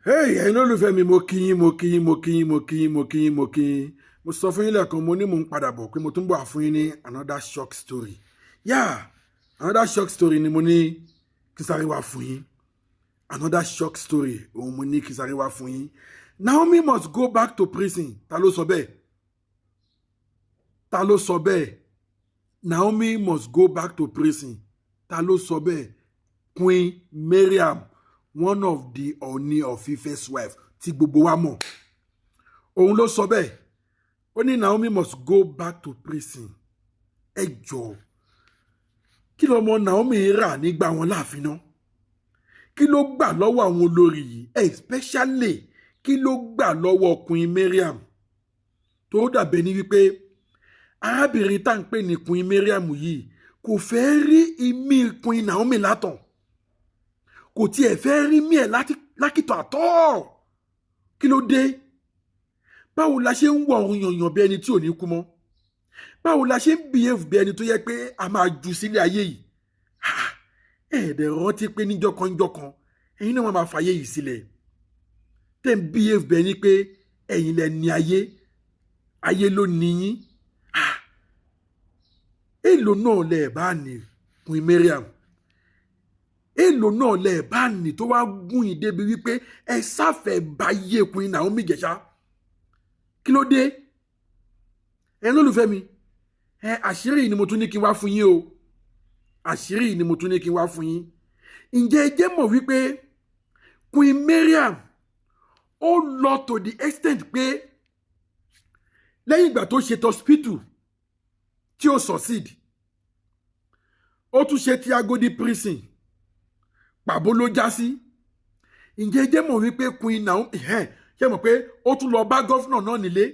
Hey, ẹ̀yin olólùfẹ́ mi, mo kí yín, mo kí yín, mo kí yín, mo kí yín, mo kí yín, mo kí yín. Mo sọ fún yín lẹ́ẹ̀kan, mo ní mò ń padà bọ̀ pé mo tún bọ̀ fún yín ní another shock story. Yeah, another shock story ni mo ní kí sáré wá fún yín. Another shock story òun mo ní kí sáré wá fún yín. Naomi must go back to prison. Ta ló sọ bẹ́ẹ̀? Ta ló sọ bẹ́ẹ̀? Naomi must go back to prison. Ta ló sọ bẹ́ẹ̀? Queen Mariam, one of the Ooni of Ife's wife tí gbogbo wa mọ̀, òun ló sọ bẹ́ẹ̀. Ó ní Naomi must go back to prison. Ẹ jọ̀ọ́, kí lọmọ Naomi rà nígbà wọn láàfin náà? Kí ló gbà lọ́wọ́ àwọn olórí yìí? Especially, kí ló gbà lọ́wọ́ Queen Mariam, tó dàbẹ̀ ní wípé arábìnrin tá à ń pè ní Queen Mariam yìí kò fẹ́ rí imí Queen Naomi látàn, kò tiẹ̀ fẹ́ rí mí ẹ̀ lákìtọ̀ àtọ́? Kí ló dé? Báwo la ṣe ń wọ ọ̀run yànyàn bí ẹni tí ò ní kú mọ́? Báwo la ṣe ń behave bí ẹni tó yẹ pé a máa ju sílé ayé yìí? Ẹ̀ẹ́dẹ̀ rántí pé níjọ́kan níjọ́kan ẹ̀yin náà máa fàyè yìí sílẹ̀. Tẹ́ ń behave bí ẹni pé ẹ̀yin lẹ ní ayé, ayé ló ní yín. Èlò náà lẹ̀ bá ní, Queen Mariam? Èlò náà lẹ̀ bá ní tó wá gún yín débi wípé ẹ sáfẹ́ bá yé Queen Naomi jẹ̀ṣá? Kí ló dé? Ẹ̀yin lólùfẹ́ mi, ẹ àṣírí ni mo tún ní kí n wá fún yín o. Àṣírí ni mo tún ní kí n wá fún yín. Ǹjẹ́ ẹ jẹ́ mọ̀ wípé Queen Mariam ó lọ to the extent pé lẹ́yìn ìgbà tó ṣe hospital tí ó succeed, ó tún ṣe ti Agodi prison, pàbó ló já sí? Ǹjẹ́ ẹ jẹ́ mọ̀ wípé Queen Naomi, ṣe mọ̀ pé ó tún lọ bá governor náà nílé,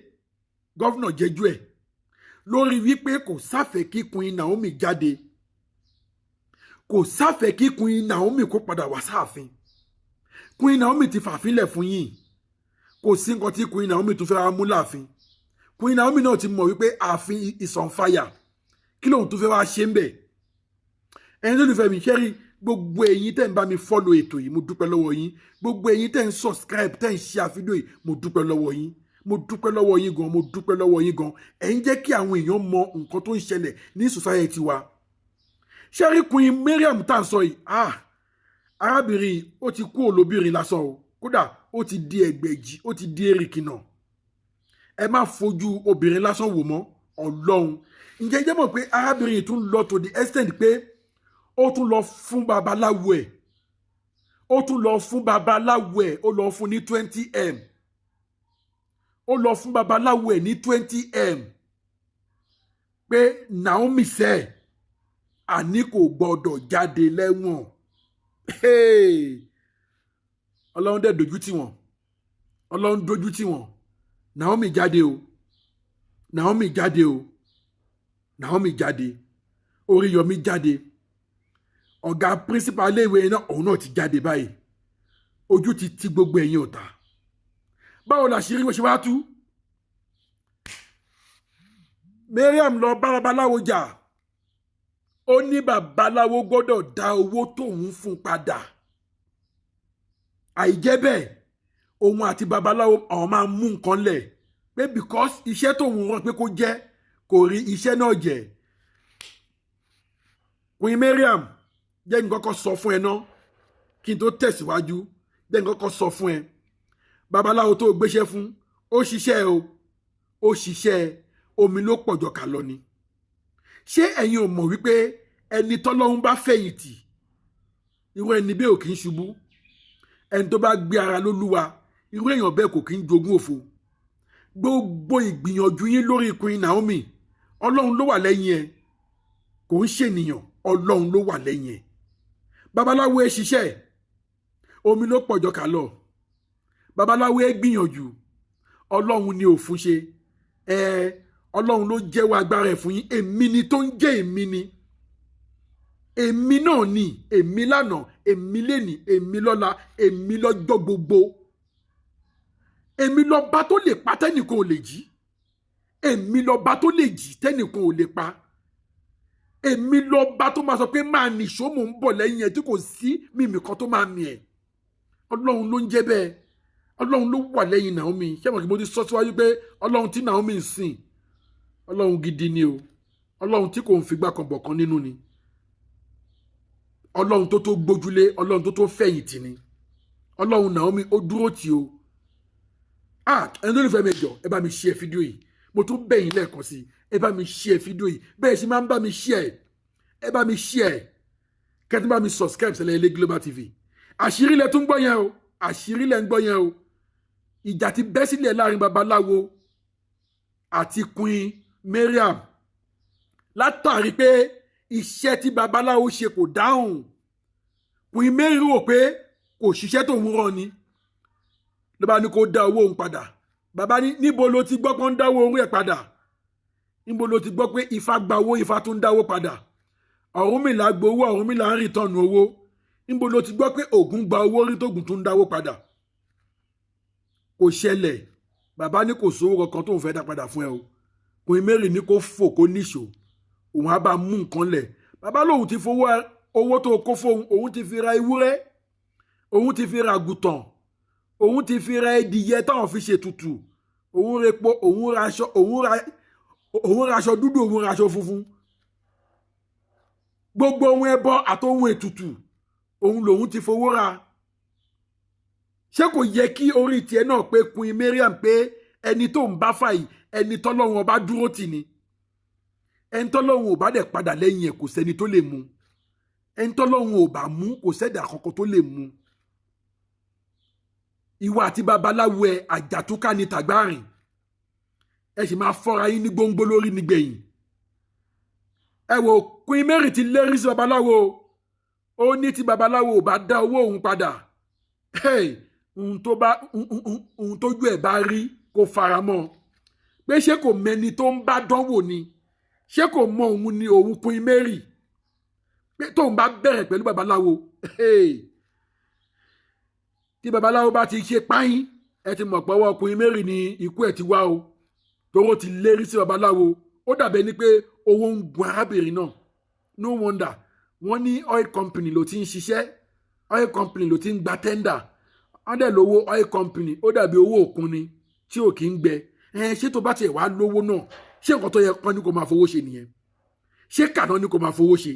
governor jẹ́jú ẹ̀ lórí wípé kò sáfẹ́ kí Queen Naomi jáde, kò sáfẹ́ kí Queen Naomi kó padà wá sáàfin? Queen Naomi ti fàfilẹ̀ fún yín. Kò sí nǹkan tí Queen Naomi tún fẹ́ wá mú láàfin. Queen Naomi náà ti mọ̀ wípé ààfin is on fire. Kí lóun tún fẹ́ wá ṣe ń bẹ̀? Ẹ̀yin lólùfẹ́ mi, ṣẹ́rí gbogbo ẹ̀yin tẹ́ ń bá mi follow ètò yìí, mo dúpẹ́ lọ́wọ́ yín. Gbogbo ẹ̀yin tẹ́ ń subscribe, tẹ́ ń share fídíò yìí, mo dúpẹ́ lọ́wọ́ yín, mo dúpẹ́ lọ́wọ́ yín gan, mo dúpẹ́ lọ́wọ́ yín gan. Ẹ̀ ń jẹ́ kí àwọn èèyàn mọ nǹkan tó ń ṣẹlẹ̀ ní society wa. Ṣẹ́rí Queen Mariam tá à ń sọ yìí, ah, arábìnrin ó ti kú olóbìnrin lásán o. Kódà ó ti di ẹgbẹ̀jì, ó ti di èrìkìnà. Ẹ má fojú obìnrin lásán wò mọ́. Ọlọ́run, ǹjẹ́ jẹ́ mọ̀ pé arábìnrin yìí tún lọ to the extent pé ó tún lọ fún babaláwo ẹ̀, ó tún lọ fún babaláwo ẹ̀, ó lọ fún ní 20M, ó lọ fún babaláwo ẹ̀ ní 20M pé Naomi sẹ́ àní kò gbọ́dọ̀ jáde lẹ́wọ̀n. Ọlọ́run dẹ̀ dojú tì wọ́n, Ọlọ́run dojú tì wọ́n. Naomi jáde o, Naomi jáde o, Naomi jáde. Oríyọmí jáde. Ọ̀gá principal iléèwé náà, òun náà ti jáde báyìí. Ojú ti ti gbogbo ẹ̀yin ọ̀tá. Báwo làṣírí wọ́n ṣe wá tú? Mariam lọ bá babaláwo jà. Ó ní babaláwo gbọ́dọ̀ dá owó tóun fún padà, àìjẹ́ bẹ́ẹ̀, òun àti babaláwo àwọn máa mú nǹkan lẹ̀, pé because iṣẹ́ tóun rán pé kó jẹ́, kò rí iṣẹ́ náà jẹ́. Queen Mariam, jẹ́ n kọ́kọ́ sọ fún ẹ ná kí n tó tẹ̀síwájú. Jẹ́ n kọ́kọ́ sọ fún ẹ, babaláwo tó gbéṣẹ́ fún, ó ṣiṣẹ́ o, ó ṣiṣẹ́. Omi ló pọ̀jọ kà lọ ni. Ṣé ẹ̀yin ò mọ̀ wípé ẹni tọ́lọ́hún bá fẹ̀yìntì, irú ẹni bẹ́ẹ̀ ò kì í ṣubú? Ẹni tó bá gbé ara lólúwa, irú èèyàn bẹ́ẹ̀ kò kí ń jogún òfo. Gbogbo ìgbìyànjú yín lórí Queen Naomi, Ọlọ́run ló wà lẹ́yìn ẹ, kò ń ṣènìyàn. Ọlọ́run ló wà lẹ́yìn ẹ. Babaláwo ẹ ṣiṣẹ́, omi ló pọ̀jọ kà lọ. Babaláwo ẹ gbìyànjú, Ọlọ́run ni òfun ṣe ẹ. Ọlọ́run ló jẹ́wọ́ agbára ẹ̀ fún yín. Èmi ni tó ń jẹ́ èmi ni, èmi náà ni èmi lánàá, èmi lénìí, èmi lọ́la, èmi lọ́jọ́ gbogbo. Èmi lọ́ba tó lè pa tẹ́nìkan ò lè jí. Èmi lọ́ba tó lè jí tẹ́nìkan ò lè pa. Èmi lọ́ba tó máa sọ pé máa nìṣó, mò ń bọ̀ lẹ́yìn ẹ̀, tí kò sí mímì kan tó máa mì ẹ̀. Ọlọ́run ló ń jẹ́ bẹ́ẹ̀. Ọlọ́run ló wà lẹ́yìn Naomi. Ṣé mo kí mo ti sọ síwájú pé Ọlọ́run tí Naomi ń sìn, Ọlọ́run gidi ni o. Ọlọ́run tí kò ń figbá kan bọ̀ kan nínú ni. Ọlọ́run tó tó gbójúlé, Ọlọ́run tó tó fẹ̀yìntì ni. Ọlọ́run Naomi ó dúró tì o. Ah, ẹni tó nífẹ̀ẹ́ mi, jọ, ẹ bá mi share fídíò yìí. Mo tún bẹ̀ yín lẹ́ẹ̀kan sí, ẹ bá mi share fídíò yìí. Bẹ́ẹ̀ ṣe máa ń bá mi share, ẹ bá mi share, kẹ́tí bá mi subscribe sẹ́lẹ̀ ilé Global TV. Àṣírí lẹ tún gbọ́ yẹn o, àṣírí lẹ ń gbọ́ yẹn o. Ìjà ti bẹ́ sílẹ̀ láàrin babaláwo àti Queen Mariam látàrí pé iṣẹ́ tí babaláwo ṣe kò dáhùn. Queen Mary rò pé kò ṣiṣẹ́ tó ń rán ni, ló bá ní kó dá owó òun padà. Bàbá ní, níbo ló ti gbọ́ pé ń dáwó orí ẹ̀ padà? Níbo ló ti gbọ́ pé Ifá gba owó, Ifá tún dáwó padà? Ọ̀rúnmìlà gbowó, Ọ̀rúnmìlà ń return owó. Níbo ló ti gbọ́ pé Ògún gba owó rí tógùn tún dáwó padà? Kò ṣẹlẹ̀. Bàbá ní kò sówó kankan tóun fẹ́ dá padà fún ẹ o. Queen Mary ní kó fò kó níṣó, òun á bá mú nǹkan lẹ̀. Bàbá lòun ti fowó owó tó kó fóun, òun ti fi ra ewúrẹ́, òun ti fi ra àgùntàn, òun ti fi ra ẹdìyẹ táwọn fi ṣètùtù, òun ra epo, òun ra aṣọ, òun ra aṣọ dúdú, òun ra aṣọ funfun, gbogbo ohun ẹbọ àtohun ètùtù, òun lòun ti fowó ra. Ṣé kò yẹ kí orí tiẹ̀ náà pé, Queen Mariam, pé ẹni tó ń bá fà yìí, ẹni tọ́lọ́run ọba dúró tì ní? Ẹni tọ́lọ́run ò bá dẹ̀ padà lẹ́yìn ẹ̀, kò sẹ́ni tó lè mú. Ẹni tọ́lọ́run ò bá mú, kò sẹ́dà kankan tó lè mú. Ìwọ àti babaláwo ẹ, àjàtúkà ní tàgbáàrìn. Ẹ sì máa fọ́ra yín ní gbóngbó lórí nígbẹ̀yìn. Ẹ wò, Queen Mary ti lérí sí babaláwo. Ó ní tí babaláwo ò bá dá owó òun padà, ohun tójú ẹ̀ bá rí, kó fara mọ́. Pé ṣé kò mẹni tó ń bá dánwò ni? Ṣé kò mọ òun ni, òun Queen Mary, pé tóun bá bẹ̀rẹ̀ pẹ̀lú babaláwo, tí babaláwo bá ti ṣe páyín, ẹ ti mọ̀ pé ọwọ́ Queen Mary ni ikú ẹ̀ ti wá o. Toró ti lérí sí babaláwo. Ó dàbẹ̀ ni pé owó ń gun arábìnrin náà. No wonder. Wọ́n ní oil company ló ti ń ṣiṣẹ́, oil company ló ti ń gba tender. Wọ́n dẹ̀ lówó oil company, ó dàbí owó òkun ni tí ò kí ń gbẹ. Ẹ ṣé, tó bá tiẹ̀ wá lówó náà, ṣé nǹkan tó yẹ kán ní kó máa fowó ṣe nìyẹn? Ṣé kàná ní kó máa fowó ṣe?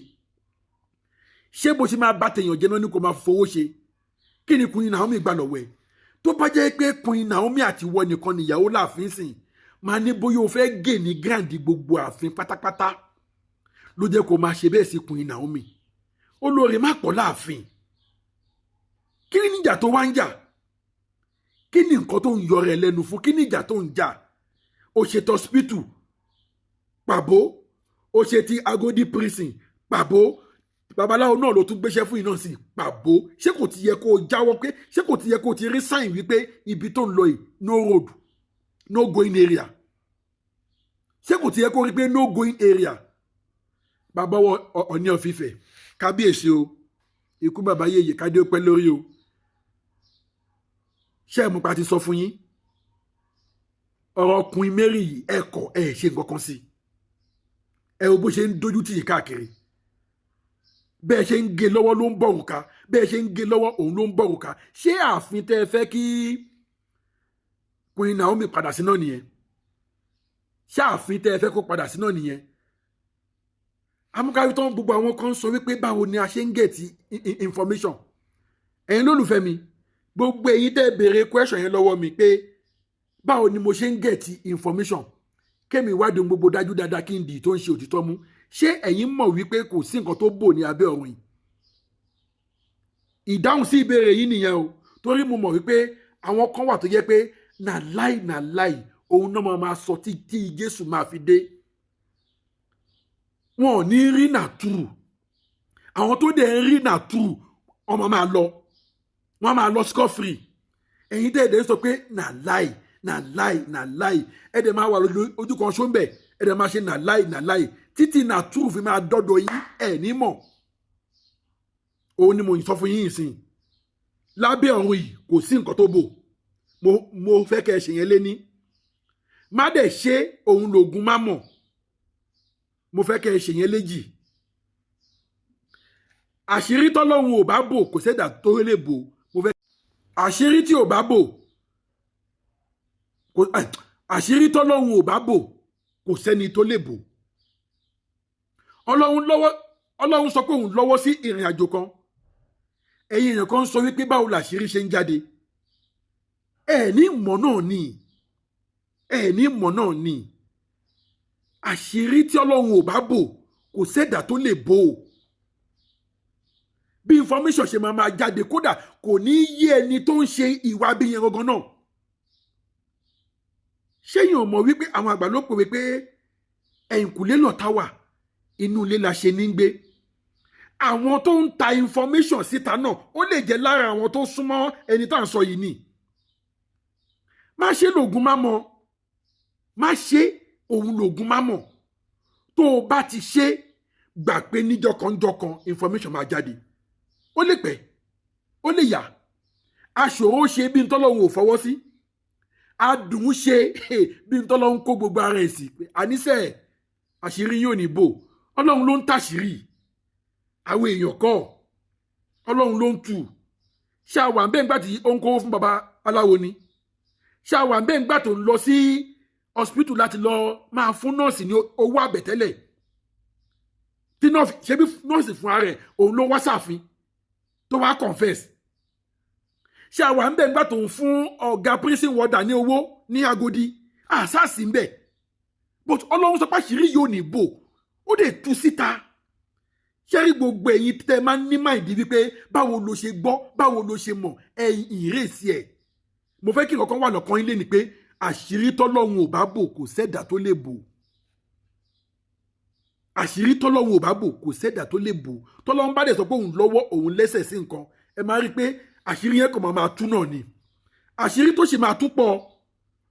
Ṣé bó ṣe máa bá tèèyàn jẹ náà ní kó máa fowó ṣe? Kí ni Queen Naomi gbà lọ́wọ́ ẹ̀? Tó bá jẹ́ pé Queen Naomi àti ìwọ nìkan nìyàwó láàfin sìn, máa ní bóyá o fẹ́ gè ní grand gbogbo ààfin pátápátá ló jẹ́ kó máa ṣe bẹ́ẹ̀ sí Queen Naomi. Olórí má pọ̀ láàfin. Kí ni ìjà tó wá ń jà? Kí ni nǹkan tó ń yọrẹ ẹ lẹ́nu fún? Kí ni ìjà tó ń jà? Ó ṣe hospital, pàbó. Ó ṣe ti Agodi prison, pàbó. Babaláwo náà ló tún gbéṣẹ́ fún iná sí, pàbó. Ṣé kò ti yẹ kó o jáwọ́ pé, ṣé kò ti yẹ kó o ti rí sign wípé ibi tó ń lọ yìí, no road, no going area? Ṣé kò ti yẹ kó rí pé no going area? Bàbá wọ Ọọ̀ni of Ifẹ̀, kábíyèsí o, ikú bàbá yèyè, kádé ó pẹ́ lórí o. Ṣé ẹ mú pa ti sọ fún yín? Ọ̀rọ̀ Queen Mary yìí, ẹ kọ̀, ẹ ṣe nǹkan kan sí ẹ wo bó ṣe ń dojú tì yín káàkiri. Bẹ́ẹ̀ ṣe ń gé lọ́wọ́ ló ń bọ̀ òrùka, bẹ́ẹ̀ ṣe ń gé lọ́wọ́ òun ló ń bọ̀ òrùka. Ṣé ààfin tẹ́ ẹ fẹ́ kí Queen Naomi padà sí náà nìyẹn? Ṣé ààfin tẹ́ ẹ fẹ́ kó padà sí náà nìyẹn? Amúkárí tó ń gbogbo àwọn kan sọ wípé báwo ni a ṣe ń get information. Ẹ̀yin lólùfẹ́ mi, gbogbo ẹ̀yin tẹ́ béèrè question yẹn lọ́wọ́ mi pé báwo ni mo ṣe ń get information, kémi ìwádìí gbogbo dájú dáadáa, kí n dì tó ń ṣe òtítọ́ mú, ṣé ẹ̀yin mọ̀ wípé kò sí nǹkan tó bò ní abẹ́ ọ̀run yìí? Ìdáhùn sí ìbéèrè yìí nìyẹn o. Torí mo mọ̀ wípé àwọn kan wà tó jẹ́ pé na lie, na lie, òun náà máa sọ títí Jésù máa fi dé. Wọn ò ní rí na true. Àwọn tó dẹ̀ ń rí na true, ọmọ máa lọ, wọ́n máa lọ scot free. Ẹ̀yin dẹ̀ dẹ̀ sọ pé na lie, na lie, na lie, ẹ̀ dẹ̀ máa wà lójú ojú kan ṣó ń bẹ̀, ẹ̀ dẹ̀ máa ṣe na lie, na lie títí na true fi máa dọ́dọ̀ yín. Ẹ̀ ní mọ̀. Òun ni mo sọ fún yín ìsìn. Lábẹ́ ọ̀run yìí, kò sí nǹkan tó bò. Mo fẹ́ kẹ́ ẹ ṣe yẹn lé ní má dẹ̀ ṣe òun lògùn má mọ̀. Mo fẹ́ kẹ́ ẹ ṣe yẹn léjì. Àṣírí tọ́lọ́run ò bá bò, kò sẹ́dà tó lè bò. Mo fẹ́ àṣírí tí ò bá bò. Kò àṣírí tọ́lọ́run ò bá bò, kò sẹ́ni tó lè bò. Ọlọ́run lọ́wọ́, Ọlọ́run sọ pé òun lọ́wọ́ sí ìrìn àjò kan. Ẹ̀yin èèyàn kan ń sọ wípé báwo làṣírí ṣe ń jáde. Ẹ ní mọ̀ náà ni, ẹ ní mọ̀ náà ni. Àṣírí tí Ọlọ́run ò bá bò, kò sẹ́dà tó lè bò ó. Bí information ṣe máa máa jáde, kódà kò ní yé ẹni tó ń ṣe ìwà bí yẹn gangan náà. Ṣéyìn ò mọ̀ wípé àwọn àgbà ló pè wípé ẹ̀yìnkùlé lọ̀tá wà, inú ilé la ṣe ní gbé? Àwọn tó ń ta information síta náà, ó lè jẹ́ lára àwọn tó súnmọ́ ẹni tá à ń sọ yìí ni. Má ṣe lògùn má mọ̀, má ṣe òun lògùn má mọ̀. Tó o bá ti ṣe, gbà pé níjọkànjọkàn information máa jáde. Ó lè pẹ́, ó lè yá. Aṣòro ṣe bí ntọ́lọ́hun ò fọwọ́ sí, adùn ṣe bí ntọ́lọ́hun kó gbogbo ara ẹ̀ sí pé àníṣe àṣírí yóò ní bò. Ọlọ́run ló ń tàṣírí, àwọn èèyàn kọ́. Ọlọ́run ló ń tù. Ṣé àwọn àbẹ́ ńgbà tí ó ń kówó fún baba aláwo ni? Ṣé àwọn àbẹ́ ńgbà tó ń lọ sí hospital láti lọ máa fún nọ́ọ̀sì ní owó àbẹ̀tẹ́lẹ̀, tí nọ́ọ̀sì ṣe bí nọ́ọ̀sì fúnra rẹ̀ òun ló wá sáàfin tó wá confess? Ṣé àwọn àbẹ́ ńgbà tó ń fún ọ̀gá prison warder ní owó ní Agodi? Àṣàṣì ń bẹ̀. But Ọlọ́run sọ pé àṣírí yóò ní bò, ó dẹ̀ tú síta. Ṣé rí gbogbo ẹ̀yin tẹ́ máa ń ní mind wípé báwo ló ṣe gbọ́, báwo ló ṣe mọ̀, ẹ̀yin ìrèsì ẹ̀, mo fẹ́ kí nǹkan wà lọ́kàn yín lé ni pé àṣírí tọ́lọ́run ò bá bò, kò sẹ́dà tó lè bò. Àṣírí tọ́lọ́run ò bá bò, kò sẹ́dà tó lè bò. Tọ́lọ́run bá dẹ̀ sọ pé òun lọ́wọ́, òun lẹ́sẹ̀ sí nǹkan, ẹ máa rí i pé àṣírí yẹn kò máa tú náà ni. Àṣírí tó sì máa tú pọ̀,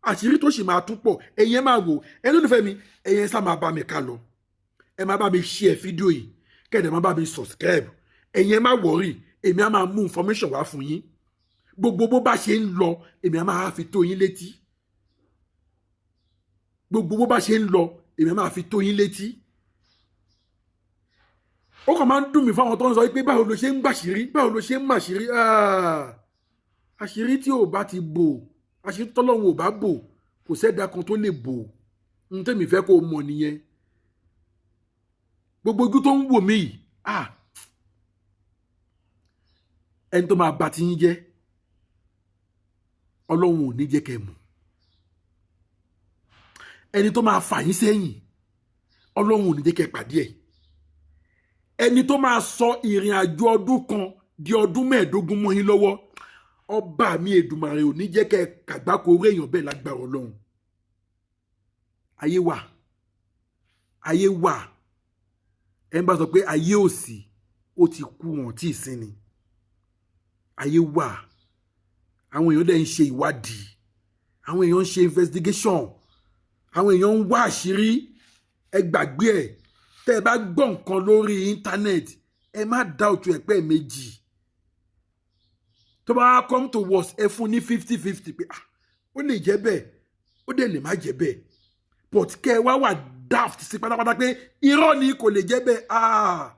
àṣírí tó sì máa tú pọ̀. Ẹ̀yin ẹ máa wò. Ẹ lólùfẹ́ mi, ẹ̀yin ẹ sá máa bá mi ká lọ. Ẹ máa bá mi share fídíò yìí, kẹ́ẹ̀dẹ̀ máa bá mi subscribe. Ẹ̀yin ẹ má worry, èmi á máa mú information wá fún yín. Gbogbo bó bá ṣe ń lọ, èmi á máa fi tó yín létí. Gbogbo bó bá ṣe ń lọ, èmi á máa fi tó yín létí. Ó kàn máa ń dùn mí fáwọn tó ń sọ pé báwo ló ṣe ń gbàṣírí, báwo ló ṣe ń màṣírí. Àṣírí tí ò bá ti bò, àṣírí tọ́lọ́run ò bá bò, kò sẹ́dá kan tó lè bò. N tẹ́mi fẹ́ kó o mọ̀ nìyẹn. Gbogbo ojú tó ń wò mí yìí, ah, ẹni tó máa bà ti yín jẹ́, Ọlọ́run ò ní jẹ́ kẹ́ ẹ mọ̀. Ẹni tó máa fà yín sẹ́yìn, Ọlọ́run ò ní jẹ́ kẹ́ ẹ pàdé ẹ̀. Ẹni tó máa sọ ìrìn àjò ọdún kan di ọdún 15 mọ́ yín lọ́wọ́, ọba mi Èdùmàrè ò ní jẹ́ kẹ́ ẹ kàgbákò orí èèyàn bẹ́ẹ̀ lágbára Ọlọ́run. Ayé wà, ayé wà. Ẹ ń bá sọ pé ayé ò sí, ó ti kú, wọn tí ì sin ni. Ayé wà. Àwọn èèyàn dẹ̀ ń ṣe ìwádìí, àwọn èèyàn ń ṣe investigation, àwọn èèyàn ń wá àṣírí. Ẹ gbàgbé ẹ. Tẹ́ ẹ bá gbọ́ nǹkan lórí internet, ẹ má doubt ẹ pẹ́ méjì. Tó bá come to worst, ẹ fún ní 50-50 pé ah, ó lè jẹ́ bẹ́ẹ̀, ó dẹ̀ lè má jẹ́ bẹ́ẹ̀. But kẹ́ ẹ wá wà daft sí pátápátá pé irọ́ ni, kò lè jẹ́ bẹ́ẹ̀, ah,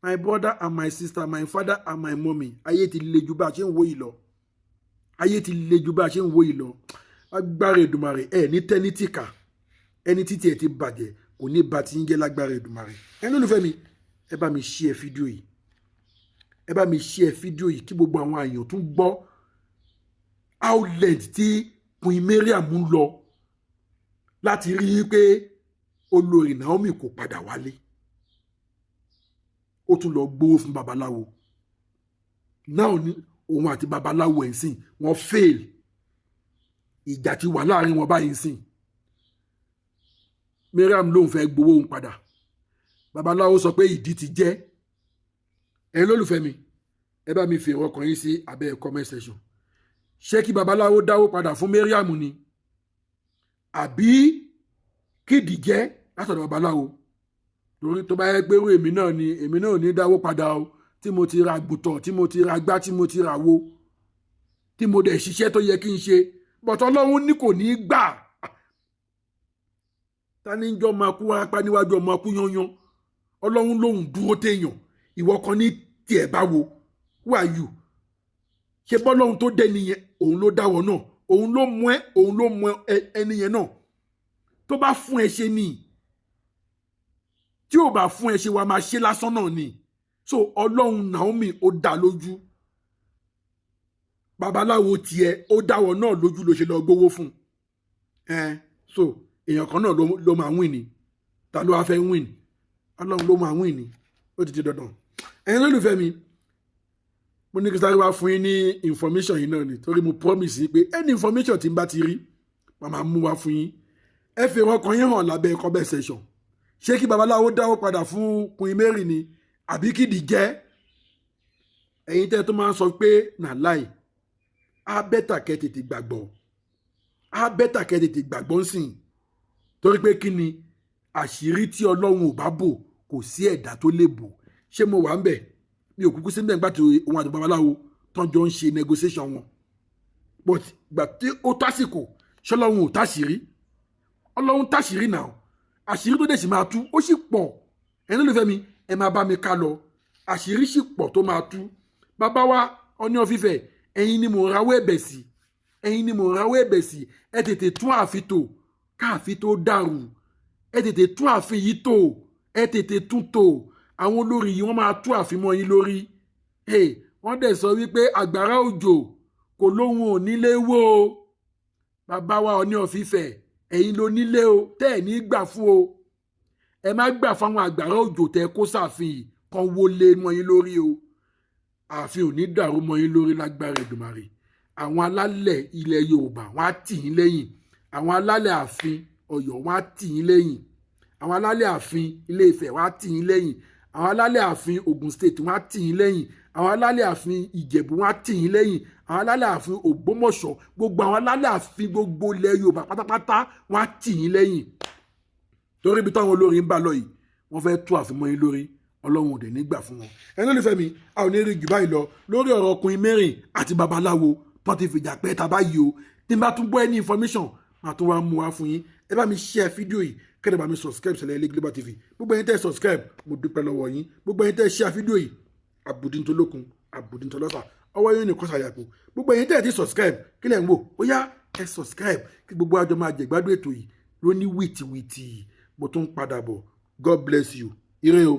my brother and my sister, my father and my mommy, ayé ti le ju bá a ṣe ń wo yìí lọ. Ayé ti le ju bá a ṣe ń wo yìí lọ. Agbára Èdùmàrè, ẹ ní tẹ́ní tìkà. Ẹni títí ẹ ti bàjẹ́ kò ní ba ti ń jẹ́ lágbára Èdùmàrè. Ẹ lólùfẹ́ mi, ẹ bá mi share fídíò yìí, ẹ bá mi share fídíò yìí kí gbogbo àwọn èèyàn tún gbọ́ outlet tí Queen Mariam ń lọ láti rí i pé olórí Naomi kò padà wálé. Ó tún lọ gbowó fún babaláwo náà ní òun àti babaláwo ẹ̀ ń sìn wọ́n fail. Ìjà ti wà láàrin wọn báyìí ń sìn. Mariam lòun fẹ́ gbowó òun padà, babaláwo sọ pé ìdí ti jẹ́. Ẹ̀yin lólùfẹ́ mi, ẹ bá mi fi èrò ọkàn yín sí abẹ́ comment section. Ṣé kí babaláwo dáwó padà fún Mariam ni, àbí kídìí jẹ́ látọ̀dọ̀ babaláwo? Torí tó bá yẹ pé irú èmi náà ni, èmi náà ò ní dáwó padà o. Tí mo ti ra gbùtọ̀, tí mo ti ra gbá, tí mo ti ra wo, tí mo dẹ̀ ṣiṣẹ́ tó yẹ kí n ṣe, but Ọlọ́run ní kò ní í gbà. Ta ní jọ máa kú wárápá níwájú ọmọ akú yányán? Ọlọ́run lòun dúró téèyàn, ìwọ kan ní tiẹ̀ báwo? Who are you? Ṣe bọ́lọ́run tó dé nìyẹn, òun ló dáwọ́ náà. Òun ló mú ẹ, òun ló mú ẹni yẹn náà. Tó bá fún ẹ ṣe ni, tí ò bá fún ẹ ṣe, wàá máa ṣe lásán náà ni. So Ọlọ́run Naomi ó dá lójú, babaláwo tiẹ̀ ó dáwọ́ náà lójú, ló ṣe lọ gbowó fún ẹ. So èèyàn kan náà ló máa win ni. Ta ló wá fẹ́ win? Ọlọ́run ló máa win ni, ó ti di dandan. Ẹ̀yin lólùfẹ́ mi, mo ní kí sáré wá fún yín ní information yìí náà ni, torí mo promise yín pé any information tí n bá ti rí, màá máa mú wá fún yín. Ẹ fi ọkàn yín hàn lábẹ́ comment section. Ṣé kí babaláwo dáwó padà fún Queen Mary ni, àbí kìdí jẹ́? Ẹ̀yin tẹ́ tó máa ń sọ pé na lie, á better kẹ́ tètè gbàgbọ́, á better kẹ́ tètè gbàgbọ́ ń sìn, torí pé kí ni? Àṣírí tí Ọlọ́run ò bá bò, kò sí ẹ̀dá tó lè bò. Ṣé mo wà ń bẹ̀? Mi ò kúkú sí nígbà tí òun àti babaláwo tán jọ ń ṣe negotiation wọn. But gbà tí ó tásìkò, ṣọlọ́run ò táṣìírí? Ọlọ́run táṣìírí náà. Àṣírí tó dẹ̀ sì máa tú, ó sì pọ̀. Ẹni ló fẹ́ mi, ẹ máa bá mi ká lọ. Àṣírí sì pọ̀ tó máa tú. Bàbá wa Ọọ̀ni of Ifẹ̀, ẹ̀yin ni mò ń rawọ́ ẹ̀bẹ̀ sí, ẹ̀yin ni mò ń rawọ́ ẹ̀bẹ̀ sí. Ẹ tètè tún ààfin tò káàfin tó dàrú. Ẹ tètè tún ààfin yìí tò, ẹ tètè tún tò. Àwọn olórí yìí, wọ́n máa tú ààfin mọ́ yín lórí. Wọ́n dẹ̀ sọ wípé àgbàrá òjò kò lóhun ò nílé wó o. Bàbá wa Ọọ̀ni of Ifẹ̀, ẹ̀yin ló nílé o, tẹ́ ẹ̀ ní gbà fún o. Ẹ má gbà fáwọn àgbàrá òjò tẹ́ kó sáàfin yìí kan wọlé mọ́ yín lórí o. Ààfin ò ní dàrú mọ́ yín lórí lágbára Èdùmàrè. Àwọn alálẹ̀ ilẹ̀ Yorùbá, wọ́n á tì yín lẹ́yìn. Àwọn alálẹ̀ ààfin Ọ̀yọ́, wọ́n á tì yín lẹ́yìn. Àwọn alálẹ̀ ààfin Ilé Ifẹ̀, wọ́n á tì yín lẹ́yìn. Àwọn alálẹ̀ ààfin Ògùn State, wọ́n á tì yín lẹ́yìn. Àwọn alálẹ̀ ààfin Ìjẹ̀bú, wọ́n á tì yín lẹ́yìn. Àwọn alálẹ̀ ààfin Ògbómọ̀ṣọ́, gbogbo àwọn alálẹ̀ ààfin gbogbo ilẹ̀ Yorùbá pátápátá, wọ́n á tì yín lẹ́yìn, torí ibi táwọn olórí ń bá lọ yìí, wọ́n fẹ́ tú ààfin mọ́ yín lórí. Ọlọ́run ò dẹ̀ ní gbà fún wọn. Ẹni olùfẹ́ mi, a ò ní rí jù báyìí lọ lórí ọ̀rọ̀ ọkùnrin mẹ́rin àti babaláwo tó ti fìjà pẹ́ ta báyìí o. Tí n bá tún gbọ́ any information, màá tún wá mú wá fún yín. Ẹ bá mi share fídíò yìí, kẹ́lẹ́ bá mi subscribe sẹlẹ̀ ilé Global TV. Gbogbo ẹ̀yin tẹ́ subscribe, mo dúpẹ́ lọ́wọ́ yín. Gbogbo ẹ̀yin tẹ́ share fídíò yìí, àbùdíntolókun àbùdíntolọ́sà, ọwọ́ yín ní kọ́sà yàpò. Gbogbo ẹ̀yin tẹ́ ti subscribe, kí lẹ̀ ń wò? Ó yá, ẹ subscribe kí gbogbo àjọ máa jẹ̀gbádùn ètò yìí lóní wìtìwìtì. Mo tún padà bọ̀. God bless you. Ire o.